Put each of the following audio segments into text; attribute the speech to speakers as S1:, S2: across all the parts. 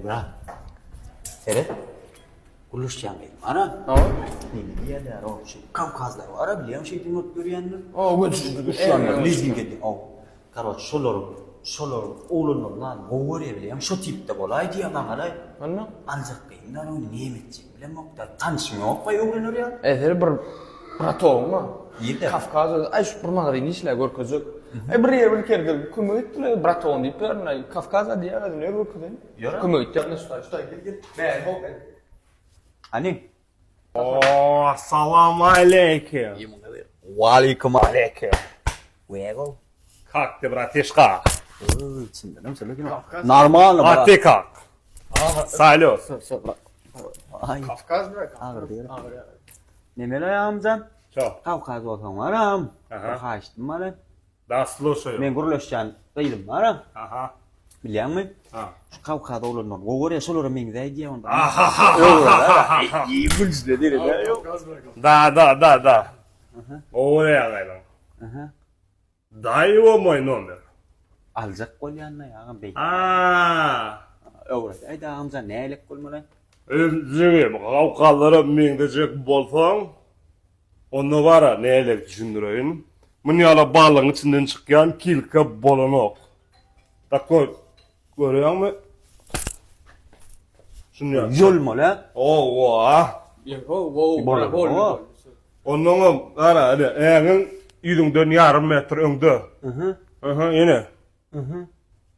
S1: Bra. Seret. Gurluşýan gyz. Ana. Neme diýýärler o şu Kawkazlar bar bilýäň şeýdip bolup ýörýänler.
S2: O
S1: Uçýanlar lezginka edýän. O. Karoç şolar şolar oglanlar lan gowy görýär bilýäň şo tipde bolaý diýýär maňalaý.
S2: Onda?
S1: Aljak gyzym ony neme etjek bilemok da tanşyň ýokmy öwrener ýaly.
S2: Eser bir bratogyň bar.
S1: Nirde?
S2: Kawkaz özi. Aý şu bir magazin işläp görkezjek. Aý bir ýer bir kere gelip kömek etdiler bratogyň diýip ýörün aý Kawkaza diýýär özüni ýör görkezeýin.
S1: Ýör.
S2: Kömek etýär şu taý şu taý gel gel. Bäri hop gel.
S1: Hany?
S3: Oo, salam aleýkim.
S1: Waleýkim aleýkim. Wego.
S3: Kak ty bratişka?
S1: Çyndanam şeýle Normalno.
S3: A ty kak? Salýot.
S1: Ay.
S2: Kawkaz bırak.
S1: Agyr diýer. Nemeli amcan?
S3: Ço.
S1: Kawkaz bolsaň baram.
S3: Aha.
S1: Bir haýyştym bar.
S3: Da sluşaýu.
S1: Men gürleşýän gyzym baram.
S3: Aha.
S1: Bilýäňmi?
S3: Ha.
S1: Şu Kawkaz oglanlar gowy görýär, şolara meňzäý diýýär onda.
S3: Aha.
S1: Gülüşde diýer.
S3: Da da da da. Gowy görýär gyzyň.
S1: Aha.
S3: Daý o moý nomer.
S1: Aljak bolýan-da agam beýt.
S3: Aa.
S1: Öwret. Aýda agamjan nälik bolmaly?
S3: Öz jigim, Kawkazlara meňzejek bolsaň, onda bara nälik düşündireýin. Muny ýaly balygyň içinden çykýan kilka bolanok. Takoý, görýäňmi? Şuny ýaly.
S1: Ýolmaly a?
S3: Owa.
S2: Ýo, wo,
S3: Onnoňam, gara, ine, äňiň ýüzüňden ýarym metr öňde. Aha, ine.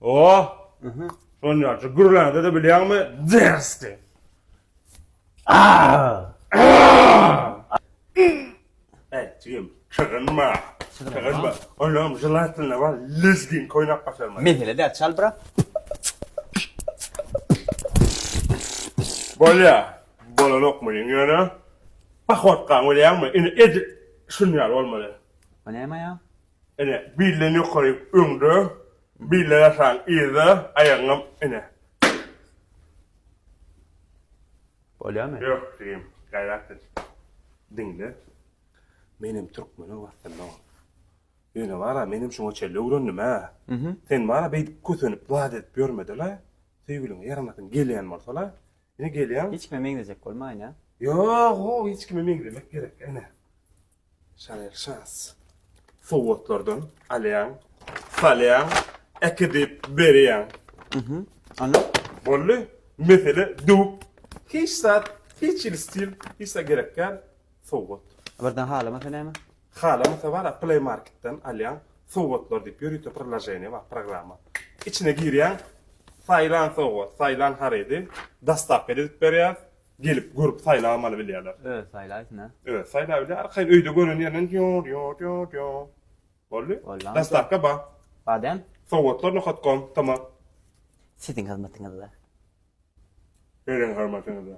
S3: O. Şonuň ýaly, gürläňde-de bilýäňmi? Derski. Ey, jigim, çygynma. Çygynma. Onnoňam želatelno bar, lezginka oýnap başarmaly.
S1: Mesele däl, çal brat.
S3: Bolýa. Bolanok munyň ýöne. Pohodkaň bilýäňmi? Ine edil şuny ýaly bolmaly.
S1: O näme aýaň?
S3: Ine bilden ýokaryk öňde, bilden aşagyň yzda, aýagyňam ine.
S1: Bolýamy?
S3: Ýok jigim, gaýrat et. Diňle. Menem türkmenim aslynda. Ýöne bara menem şuňa çenli öwrendim-ä. Sen bara beýdip kösenip zat edip ýörmede-le. Söýgüliňe ýaramasyň gelýän bolsa-la. Ine gelýän.
S1: Hiç kime meňzejek bolmaýyn a.
S3: Ýok, hiç kime meňzemek gerek ine. Chanel Chance. Sowgatlardan alýaň, salýaň, äkidip berýäň.
S1: Mhm. Onda?
S3: Boldy. Mesele döwük. Hiç zat, hiç hili stil, hiç zat gerek däl. Sowgat.
S1: Birden halamasa näme?
S3: Halamasa bar-a Play Marketden alýaň, sowgatlar diýip ýörite priloženiýe bar, programma. Içine girýäň, saýlan sowgat, saýlan harydy dostawka edip berýär, gelip görüp saýlabam alybilýärler.
S1: Özi saýlaýsyn-a.
S3: Özi saýlabilýär, arkaýyn öýde gören ýerinden ýo ýo ýo ýo. Boldy.
S1: Boldy.
S3: Dostawka bar.
S1: Bar däl?
S3: Sowgatlar nokat kom, tamam.
S1: Siziň hyzmatyňyzda.
S3: Siziň hyzmatyňyzda.